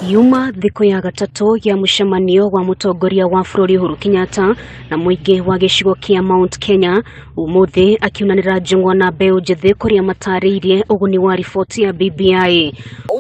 Yuma thikũ ya gatatũ ya mũcemanio wa mũtongoria wa bũrũri Uhuru Kenyatta na mũingĩ wa gĩcigo kĩa Mount Kenya ũmũthĩ akiunanĩra njũng'wa na mbeũ njĩthĩ kũrĩa matarĩirie ũguni wa riboti ya BBI.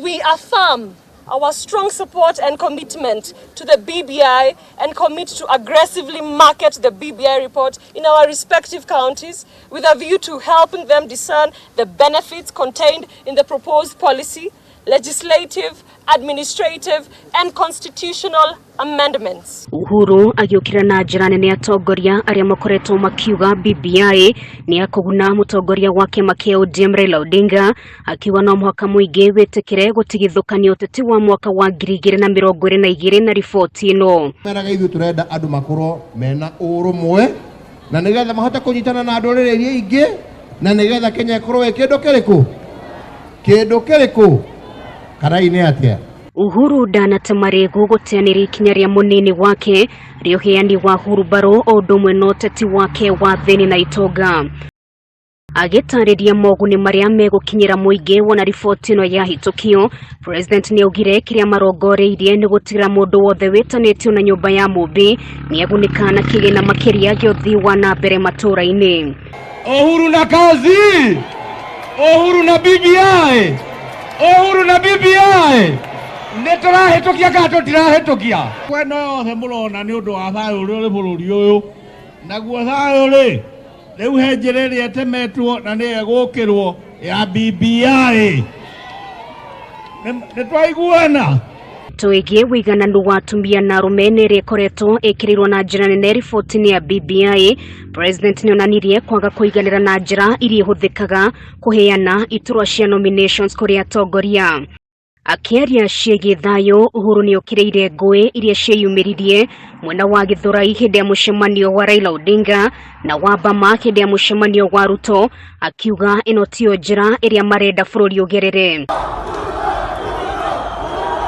We affirm our strong support and commitment to the BBI and commit to aggressively market the BBI report in our respective counties with a view to helping them discern the benefits contained in the proposed policy, legislative, administrative and constitutional amendments. Uhuru agĩũkĩra na njĩra nene atongoria arĩa makoretwo makiuga BBI nĩ ya kũguna mũtongoria wa kĩama kĩa ODM Raila Odinga, akiuga no mũhaka mũingĩ wĩtĩkĩre gũtigithũkania ũteti wa mwaka wa 2022 na riboti ĩno. Meraga ithuĩ tũrenda andũ makorwo mena ũrũmwe na nĩgetha mahote kũnyitana na ndũrĩrĩ iria ingĩ na nĩgetha Kenya ĩkorwo ĩ kĩndũ kĩrĩkũ kĩndũ kĩrĩkũ karai nĩ atĩa. Uhuru ndanate marĩgu gũteanĩria ikinya rĩa mũnini wake rĩa ũheani wa hurumbarũ o ũndũ ũmwe na ũteti wake wa thĩni na itonga. Agĩtarĩria moguni marĩa megũkinyĩra mũingĩ wona riboti ĩno yahĩtũkio, President nĩaugire kĩrĩa marongoreirie nĩ gũtigĩrĩra mũndũ wothe wĩtanĩtio na nyũmba ya Mũmbi nĩagunĩka na kĩgĩna makĩria gĩa ũthii wa na mbere matũũra-inĩ. Uhuru na kazi, Uhuru na BBI, Uhuru na BBI. Nĩ tũrahĩtũkia kana tũtirahĩtũkia? Kweno yothe mũrona nĩ ũndũ wa thayũ ũrĩa ũrĩ bũrũri ũyũ, naguo thayũ rĩ, rĩu he njĩra ĩrĩa ĩtemetwo na nĩyo ĩgũkĩrwo ya BBI. Nĩ twaiguana? Twĩgiĩ ũigananu wa atumia na arũme nĩ ĩrĩa ĩkoretwo ĩkĩrĩirwo na njĩra nene riboti-inĩ ya BBI. President nĩonanirie kwaga kũiganĩra na njĩra iria ihũthĩkaga kũheana iturwa cia nominations kũrĩ atongoria. Akĩaria ciĩgiĩ thayũ, Uhuru nĩokĩrĩire ngũĩ iria cieyumĩririe mwena wa Gĩthũrai hĩndĩ ya mũcemanio wa Raila Odinga na wa Bama hĩndĩ ya mũcemanio wa Ruto, akiuga ĩno tiyo njĩra ĩrĩa marenda bũrũri ũgerere.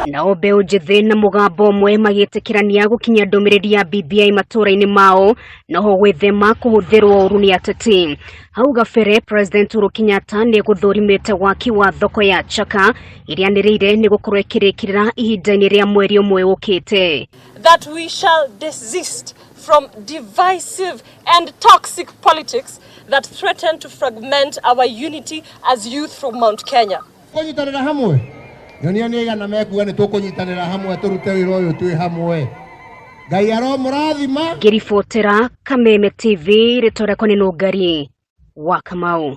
Nao mbeũ njĩthĩ na mũgambo ũmwe magĩtĩkĩrania gũkinyia ndũmĩrĩri ya BBI matũũra-inĩ mao noho gwĩthema kũhũthĩrwo ũru nĩ ateti. Hau gabere President Uhuru Kenyatta nĩ egũthũrimĩte waki wa thoko ya Chaka ĩrĩa anĩrĩire nĩ gũkorwo ĩkĩrĩkĩrĩra ihinda-inĩ rĩa mweri ũmwe ũkĩte. That we shall desist from divisive and toxic politics that threaten to fragment our unity as youth from Mount Kenya. Kũnyitanĩra hamwe nyonia nĩ igana mekuga nĩ tũkũnyitanĩra hamwe tũrute wĩra ũyũ twĩ hamwe. Ngai aromũrathima. Ngĩribotera Kameme TV, rĩtwa rĩakwa nĩ Nũngari wa Kamau.